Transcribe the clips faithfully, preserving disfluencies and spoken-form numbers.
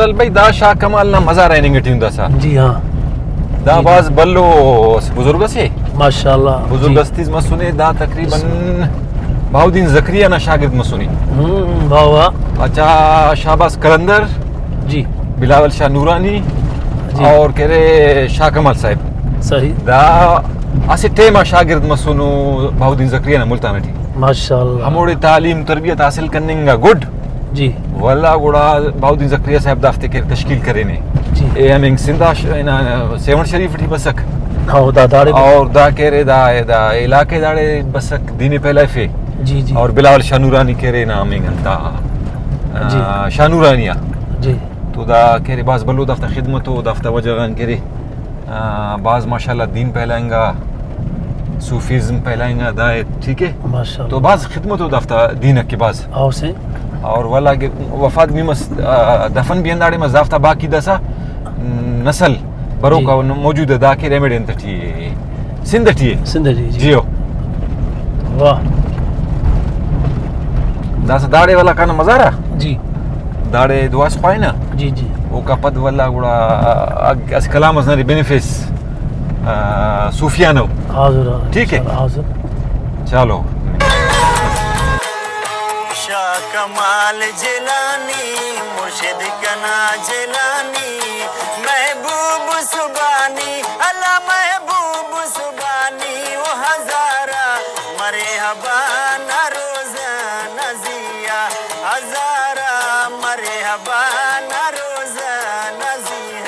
بھائی، دا شاہ کمال نا مزار آ ہننگ ٹی ہوں داسا۔ جی ہاں۔ دا جی، بھاز جی۔ بھلو اس بزرگ اسے۔ ماشاءاللہ۔ بزرگ جی۔ استیز مسنے، دا تقریباً بہاؤالدین زکریا نا شاگرد مسنے۔ ہوں، واہ واہ۔ اچھا، شہباز قلندر، جی۔ بلاول شاہ نورانی جی۔ اور کہ ارے شاہ کمال صاحب۔ صحیح۔ دا اسہ ٹائم آ شاگرد مسنو بہاؤالدین زکریا نا ملتان ٹی۔ ماشاءاللہ۔ ہموڑے تعلیم تربیت حاصل کننگ آ گڈ۔ جی۔ ولدا گڑا بہاؤالدین زکریا صاحب دافتے کہ تشکیل کرینے۔ جی۔ اے ہمنگ سندھ آ ش-، ہنا سیون شریف ٹی بسک۔ ہاں، دا داڑے۔ اور دا کہ ارے دا، دا علاقے داڑے بسک، دین پھیلائفے۔ جی، جی۔ اور بلاول شاہ نورانی کہ ارے نا ہمنگ انتا، آ، جی۔ شاہ نورانی آ۔ جی۔ تو دا کہ ارے بھاز بھلو دافتا خدمت و دافتا وجہ غان کہ ارے۔ آ، بھاز ماشاءاللہ دین پھیلائنگا، صوفیزم پھیلائنگا، دا ہے، ٹھیک ہے؟ ماشاءاللہ۔ تو بھاز خدمت و دافتا دین کہ بھاز۔ ہاں، صحیح۔ اور ولدا کہ وفات بھی مس-، آ، دفن بھی ہنداڑے مس، دافتا باقی داسا نسل بروکا جی۔ موجود ہے، دا کہ ریمیڈ انت ٹی ہے، سندھ ٹی ہے۔ سندھ ٹی، جی۔ جی ہو۔ واہ۔ داسا داڑے ولدا کنا مزارہ۔ جی۔ داڑے دعا اس خواہنہ۔ جی، جی۔ اوکا پد ولدا گڑا اگ-، اسہ کلام اس ننے بنفیس، آ، صوفیانو۔ حاضر، حاضر، ٹھیک ہے؟ حاضر۔ چلو۔ شاہ کمال جیلانی، مرشد کنا جیلانی، محبوب سبحانی، اللہ محبوب سبحانی، او ہزارہ مرحبا نا روزہ نزیہ، ہزارہ مرحبا نا روزہ نزیہ۔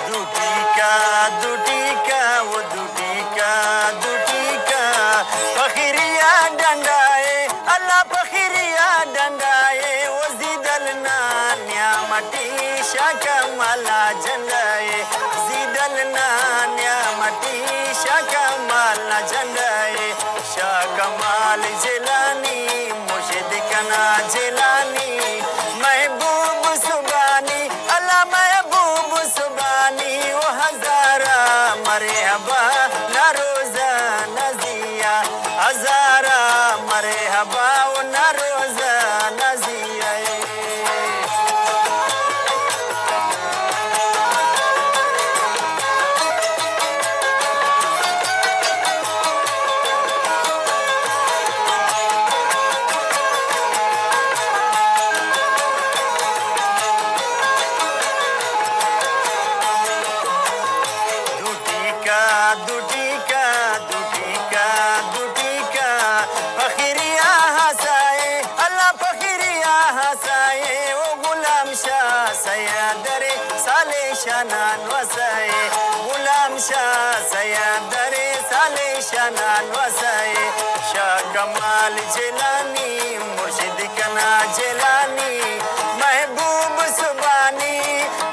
دو ٹیکہ، دو ٹیکہ، وہ دو ٹیکہ، دو ٹیکہ، فخری آ ڈنڈا ءِ، اللہ فخری آ ڈنڈا ءِ، وہ زیدل نا نیام اٹی شاہ کمال نا جھنڈا ءِ، زیدل نا نیام اٹی شاہ کمال نا جھنڈا ءِ۔ شاہ کمال جیلانی، مرشد کنا جیلانی، محبوب سبحانی، اللہ محبوب سبحانی، او ہزارہ مرحبا نا روزہ نزیہ، ہزارہ مرحبا او نا روزہ نزیہ۔ دو ٹیکہ، دو ٹیکہ، دو ٹیکہ، دو ٹیکہ، فخری آ ہسائے، اللہ فخری آ ہسائے، او غلام شاہ سید ارے، صالح شاہ نا نواسہ ءِ، غلام شاہ سید ارے، صالح شاہ نا نواسہ ءِ۔ شاہ کمال جیلانی، مرشد کنا جیلانی، محبوب سبحانی،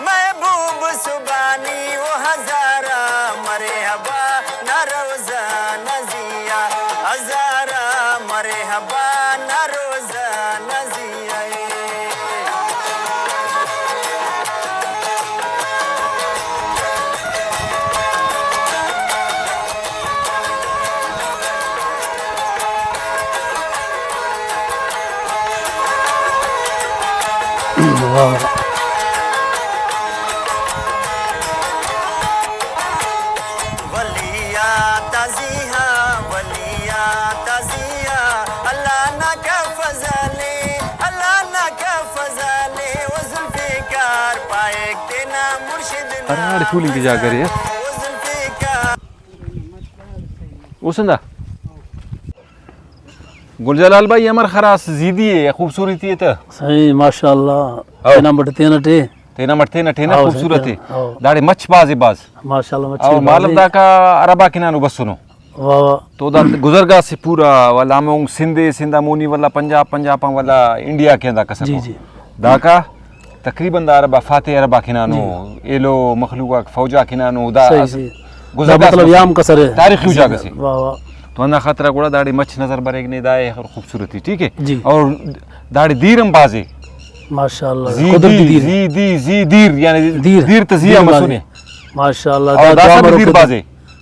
محبوب سبحانی، او ہزارہ مرحبا نا روزہ نزیہ، ہزارہ مرحبا نا روزہ نزیہ۔ ولی آتا زیہا، ولی آتا زیہا، اللہ نا کف فضل ءِ، اللہ نا کف فضل ءِ، او ذوالفقار پائک تینا مرشد نا ہراڑے تولنگ کہ جاگہ ارے۔ او ذوالفقار۔ او سندا۔ گل جلال بھائی، امر خراس زیدی ءِ، خوبصورتی ءِ تہ؟ صحیح، ماشاءاللہ۔ ہاؤ۔ تینا مٹ تینا ٹے۔ تینا مٹ تینا ٹے نا، ہاؤ، خوبصورت ءِ۔ ہاؤ۔ داڑے مچھ بھاز ءِ بھاز۔ ماشاءاللہ، مچھ اور بھاز مالو ءِ۔ داکا عرب آک ہنانو بسنو۔ واہ واہ۔ تو دا گزرگا سے پورا، ولا ہمو سندھ ءِ، سندھ آ مونی ولا پنجاب، پنجاب آن ولا انڈیا کے دا کسر جی، کو۔ جی۔ داکا تقریباً دا عرب آ فاتح عرب آک ہنانو، جی۔ ایلو مخلوق آک فوج آک ہنانو، دا صحیح، اس-، صحیح۔ گزرگا دا مطلب سے یام کسر ءِ۔ تاریخی جی، جاگہ سے۔ واہ واہ۔ تو ہندا خاطرا گڑا داڑے مچھ نظر بریک نے، دا ءِ خوبصورتی، ٹھیک ہے؟ جی۔ اور داڑے دیر ہم بھازے۔ ماشاءاللہ، زی قدرتی دی، دیر۔ زی دی، زی دیر، یعنی دیر۔ دیر تے زی آ دیر مسنے۔ بھازے۔ ماشاءاللہ، اور دا داسہ دعا بھی مرو دیر کہ بھازے۔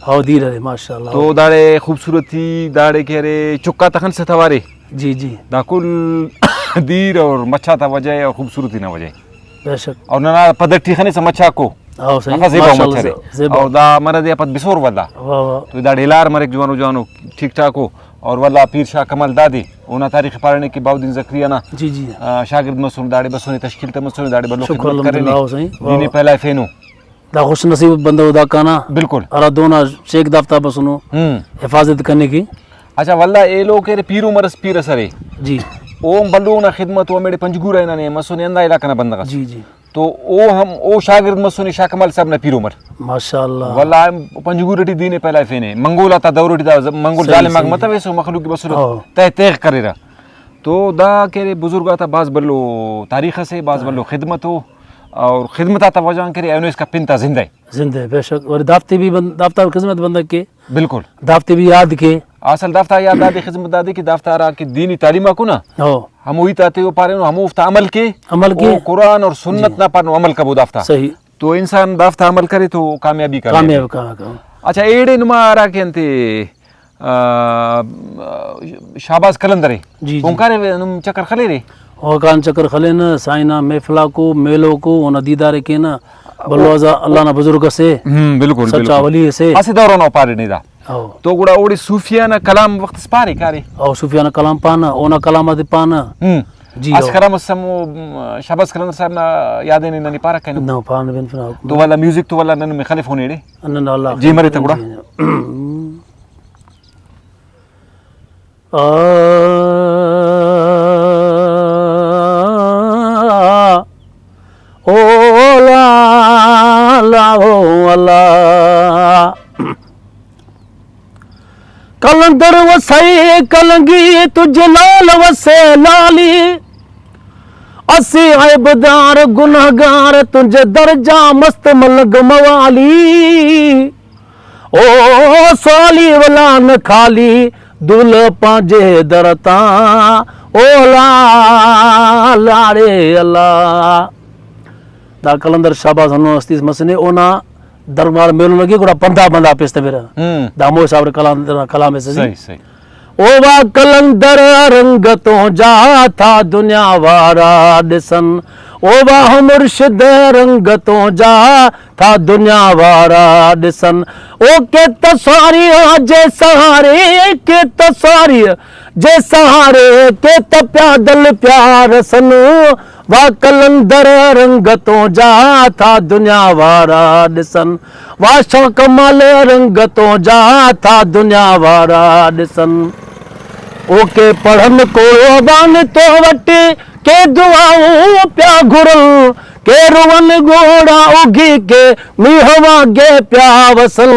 ہاں، دیر ارے، ماشاءاللہ۔ تو داڑے خوبصورتی، داڑے کہ ارے چکا تخن ستوارے۔ جی، جی۔ دا کل دیر اور مچھا تا وجہ ہے اور خوبصورتی نا وجہ ہے۔ بے شک۔ اور ننا پد ٹی خنسہ مچھاکو۔ ہاں، صحیح۔ اخہ زیبا ماشاءاللہ، مچھ ارے۔ زیبا۔ اور دا مرے دے پد بسور ولدا۔ واہ، واہ۔ تو دا ڈیلار مریک جوانو جوانو، ٹھیک ٹھاکو۔ اور ولدا پیر شاہ کمال دادے، اونا تاریخ پارینے کہ بہاؤالدین زکریا نا، جی، جی۔ آ، شاگرد مسنے، داڑے بسنے، تشکیل تا مسنے، داڑے بھلو شکر خدمت الحمدللہ، کرینے۔ ہاں، صحیح۔ واہ، دین واہ۔ پھیلائفینو۔ دا خوش نصیب بندغ داکانا۔ بالکل۔ ہرا دونا شیخ دافتا بسنو۔ ہم۔ حفاظت کنے کہ۔ اچھا، ولدا ایلو کہ ارے پیر عمر اس پیر اس ارے۔ جی۔ او ہم بھلو نا خدمت، او ہمیڑے پنجگور آ ہنانے مسنے، ہندا علاقہ نا بندغ اس۔ جی، جی۔ تو او ہم، او شاگرد مسنے شاہ کمال صاحب نا پیر عمر۔ ماشاءاللہ۔ ولدا ہم پنجگور ٹی دین ءِ پھیلائفینے۔ منگول آتا دور ٹی دا ز-، منگول صحیح، ظالم آک صحیح۔ متویسو مخلوق کہ بسرہ ہاں۔ تہہ تیغ کریرہ۔ تو دا کہ ارے بزرگ آتا بھاز بھلو تاریخ اسے، بھاز ہاں۔ بھلو خدمت او، اور خدمت آتا وجہ غان کہ ارے اینو اسکا پن تا زندہ ءِ۔ زندہ ءِ، بے شک۔ اور دافتے بھی بند-، دافتا خدمت بندغ کے۔ بالکل۔ دافتے بھی یاد کے۔ اصل دافتا یاد دادے، خدمت دادے کہ دافتا ہرا کہ دینی تعلیم آکو نا، ہو۔ ہمو ہیت آتے او پارینو، ہموفتا عمل کے۔ عمل کے۔ او قرآن اور سنت جی۔ نا پارینو عمل کبو دافتا۔ صحیح۔ تو انسان دافتا عمل کرے تو کامیابی، کامیابی۔ کامیاب، کامیاب۔ اچھا، ایڑے نما ہرا کہ انتے، آ، شہباز قلندر ءِ۔ جی، جی۔ اوکان نم چکر خلیرے؟ اوکان چکر خلینہ، سائیں نا محفل آکو، میلوکو، اونا دیدار ءِ کینہ۔ بھلو آزا اللہ نا بزرگ اسے۔ ہم، بالکل، سچا بالکل۔ ولی اسے۔ اسہ دور ئنا پارے نے دا۔ او۔ تو گڑا اوڑے صوفیانہ کلام وخت اس پارے کارے؟ او، صوفیانہ کلام پانہ، اونا کلام آتے پانہ۔ ہم۔ جی، اسہ او۔ کلام اس ہمو، م، شہباز قلندر صاحب نا یاد ءِ نی ننے پارہ کینہ۔ نہ، پانہ بن فنا۔ تو ولدا میوزک تو ولدا نن خلیفون ایڑے۔ نن اللہ جی مرے تا گڑا۔ جی۔ آ، او لالا، او اللہ۔ قلندر وسائی قلنگی، تجھے لال وسے لالی۔ اسے عیبدار گنہگار، تجھے درجہ مست ملنگ موالی۔ او سوالی ولا نہ خالی، دولہ پانجے در تاں، او لا-، لاڑے اللہ۔ دا قلندر شہباز ہندن ہستی اس مسنے، اونا دربار میلو لگے، گڑا بندغ بندغ پیش تمرہ۔ ہم۔ دا ہمو حساب ٹی قلندر نا کلام ایسہ۔ صحیح، صحیح۔ او وا قلندر رنگ تو جا تھا دنیا وارا ڈسن۔ او وا مرشد رنگ تو جا تھا دنیا وارا ڈسن۔ او کے تساری آ جے سہارے، کے تساری آ جے سہارے، کے تا پیادل پیار سن۔ وا قلندر رنگ تو جا تھا دنیا وارا ڈسن۔ وا شاہ کمال رنگ تو جا تھا دنیا وارا ڈسن۔ او کے پڑھن قرآن تو وٹ کے دعاؤں پیا گھرن، کے رون گوڑا اگی کے میہواں گے پیا وسن۔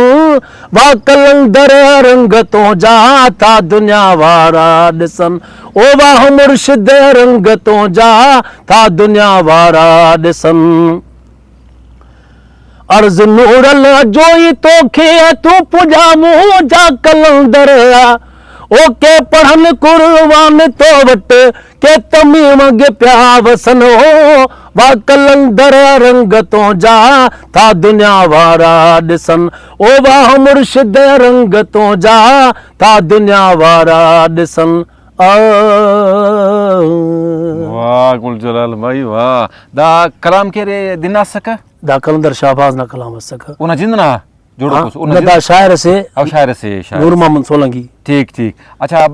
وا قلندر رنگ تو جا تھا دنیا وارا ڈسن۔ او وا مرشد رنگ تو جا تھا دنیا وارا ڈسن۔ عرض نور اللہ جوئی تو کھے تو پجا مو جا قلندر۔ او کے پڑھن قرآن تو وٹ کے تمیم گے پیا وسن۔ او وا قلندر رنگ تو جا تھا دنیا وارا ڈسن۔ او وا مرشد رنگ تو جا تھا دنیا وارا ڈسن۔ آ۔ واہ گل جلال بھائی، واہ۔ دا کلام کہ ارے دن اسکہ؟ دا قلندر شہباز نا کلام اسکہ۔ اونا جند نا جوڑ ہاں، کس، اونا نہ، جند؟ دا شاعر اسے۔ او شاعر اسے، شاعر نور اسے۔ محمد سولنگی۔ ٹھیک، ٹھیک۔ اچھا،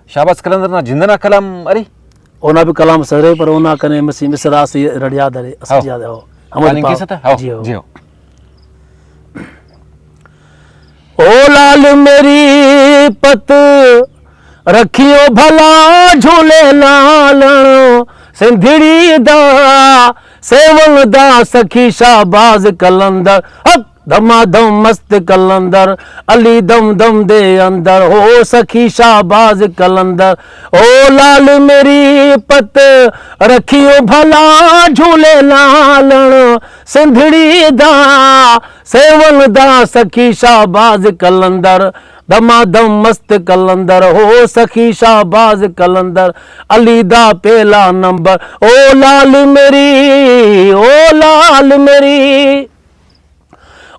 شہباز قلندر نا جند نا کلام ارے؟ اونا بھی کلام اس ارے، پر اونا کنے مسی مصرع اسے رڑ یاد ارے، اسٹ ہاؤ۔ یاد ارے، ہاؤ۔ ہمو پاننگ پاو۔ کیسہ تہ؟ ہاؤ، جی، ہاؤ۔ جی، ہاؤ۔ او لال میری پت رکھیو بھلا جھولے لالن، سندھڑی دا سیون دا سخی شہباز قلندر، حق دما دم مست قلندر، علی دم دم دے اندر، ہو سخی شہباز قلندر۔ او لال میری پت رکھیو بھلا جھولے لالن، سندھڑی دا سیون دا سخی شہباز قلندر۔ دمادم مست قلندر، ہو سخی شہباز قلندر، علی دا پہلا نمبر، او لال میری، او لال میری۔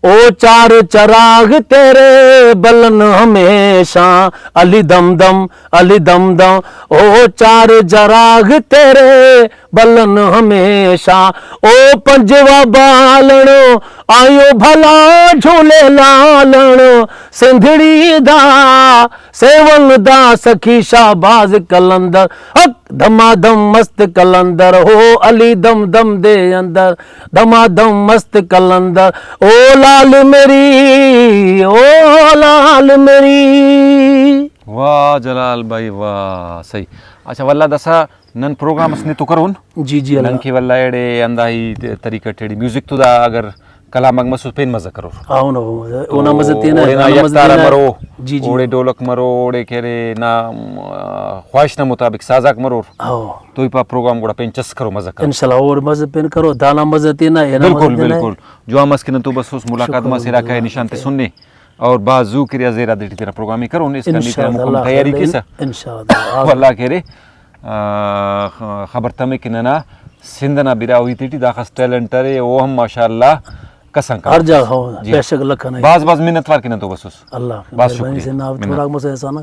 او چار چراغ تیرے بلن ہمیشہ، علی دم دم، علی دم دم۔ او چار چراغ تیرے بلن ہمیشہ۔ او پنجواں بالݨ آیو بھلا جھولے لالݨ، سندھڑی دا سیون دا سخی شہباز قلندر۔ حق دمادم مست قلندر، ہو علی دم دم دے اندر، دمادم مست قلندر، او لال میری، او لال میری۔ واہ جلال بھائی واہ، صحیح۔ اچھا، ولدا داسا نن پروگرام اس نے تو کرون۔ جی جی، اللہ۔ نن کہ ولدا ایڑے ہندا ہی طریقہ ٹیڑی میوزک تو دا اگر کلام آک مسس پین مزہ کرور۔ ہاں، اونا، اونا مزہ تینا، اوڑے نا اونا مزہ یکدار تینا۔ مرو، جی جی۔ اوڑے ڈولک مرو، اوڑے کہ ارے نا، آ، خواہش نا مطابق سازاک مرور۔ ہاں۔ تو ای پا پروگرام گڑا پین چس کرو، مزہ کرو۔ انشاءاللہ اور مزہ پین کرو، دانا مزہ تینا، اینا مزہ بالکل، تینا۔ بالکل۔ جوان مس کہ نن تو بسوس، ملاقات شکر مس، علاقہ الحمدللہ۔ نشان تسنے اور بھاز زو کہ ارے زیرا دے ٹی تینا پروگرام ءِ کرون، اسکان نی تینا انشاءاللہ، مکمل اللہ تیاری خیر کیسہ۔ انشاءاللہ۔ تو اللہ کہ ارے، آ، خ-، خبر تمے کہ ننا سندھ ئنا براہوئی تیٹی داخس ٹیلنٹ ارے، او ہم ماشاءاللہ کس آن کم ہر جاگہ مفس۔ ہو، جی۔ بے شک لکھ ئنا۔ بھاز بھاز منت وار کہ نن تو بسوس۔ اللہ بھاز مہربانی شکریہ۔ سے نا منت۔ تھوڑا مسہ احسان۔